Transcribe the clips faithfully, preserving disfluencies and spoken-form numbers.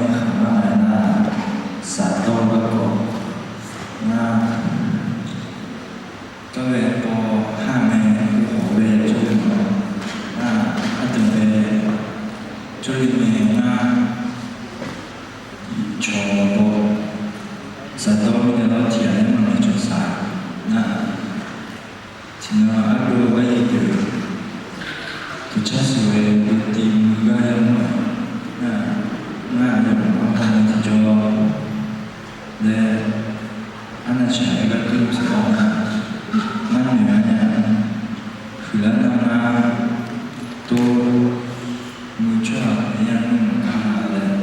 Nar-aq, safdawr garkawv nar, garghae paw har ngae, hawq bae jawrle ma. Nar-aq, aqdui bae jawrle ngae nar, cawq baw, safdawr mirnae lawr tiq ghaq nae maqngaeq cawq saf. Nar-aq, tiqnan ardov-eu gar yadeuq, tiqcar sheuq-aer yawtiv muiq gar yamawr-aq, nar-aq, ngar aqyawf-anr haw nae tiqjawr laer, arnavshaq-aer gar tmr taq-awr nar, ngar noeq-aer nar, huiqlar nar ngar tov muiq tsawrhaq-aer yamawr maqkar-a laer,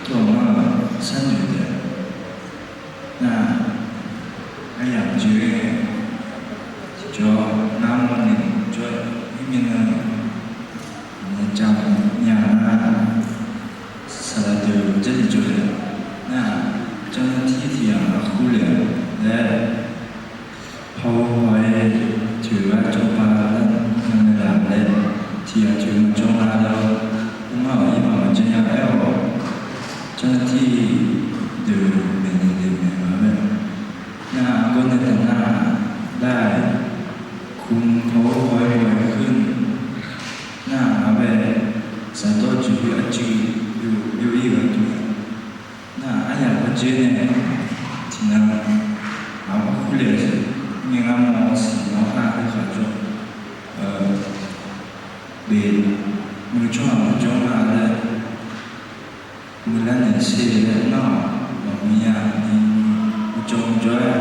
tov-awq ngar-euq sharnoeq taef. Nar-aq, aryamq joe-aer, tiqjawr ngar mawrni jawr-aer mirnan, aqmyan ja nya nar, saqlaq deuq jarlif jawr-aer, nar-aq, janr nar tir tiq ghaq aqkur lef-a laer, paw haw-aer toeq gar jawrba laer myangae laf laer, tiq ghaq toeq maqjawr nga laer, ur ngar-awq ir maqmaqjan nya aer-awq. Janr nar tir deuq maeqnaeq le maeq-a mae. Nar-aq, gawrnae taq nar-aq, lar-aq, kur paw haw-aer haw-aer keuv nar-aq, ngar bae safdawr jeqhu arcuiv byov ir-eu gharduq, nar-aq, aryamq kharjaer nae tiqnan aqkur lef-eu jeq, ngar mawr siqnya-awr kar-aer khaqjawr, beq muiq tsawrhaq maqjawr nga laer, muiqlar naeq sher laer nar-aq, maqmuiq nya ni, muiq tsawrhaq maqjawr-aer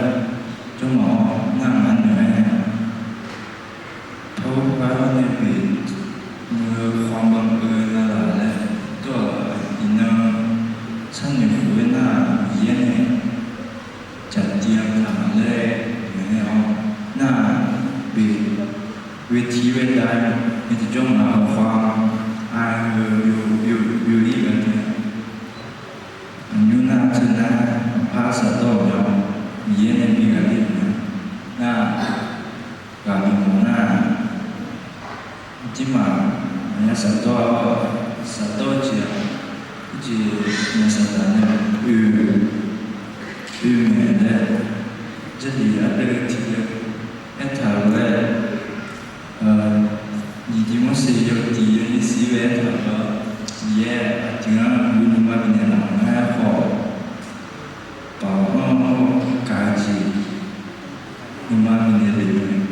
jawr mawf-awr nar-aq, ngar noeq-aer nar-aq, tawr-eu par-aer nae beq muiq-eu khawf baq-eu navlaf laer, tawr-aq, iqnan sharnoeq khof-aer nar-aq, Miqyaer nae jaqtiv-anr taq laer noeq-aer-awr nar-aq, beq ghoeqtiq ghoeqdav-aer tiqjawr ngaq-euq khawf-anr aqyawf byov ir-eu gharduq, aqnymr nar teunar maqpar safdawr-euq mae-awr, Miqyaer nae bi ghaq le-euq mae. Nar-aq, ghaq bimawf nar-aq, tirmaf maqya safdawr-awr, safdawr-eu jeq-aq, khoerjeq nar saqdaq nae oe-eu, oe-eu mae laer, Jarlif ardeuv tiqdeuv aertaq-euq lof-aer, nyiq Tiqmorseq yawhuiq tiq yawnyir shir ghae aertaq-euq lof-aer, Miqyaer aqdui-anr guiqlanq nuima bifnaeq laf-euq ngar aerkhawf, baoq-anr gaq-eu jeq nuima bifnaeq lef-eu mae.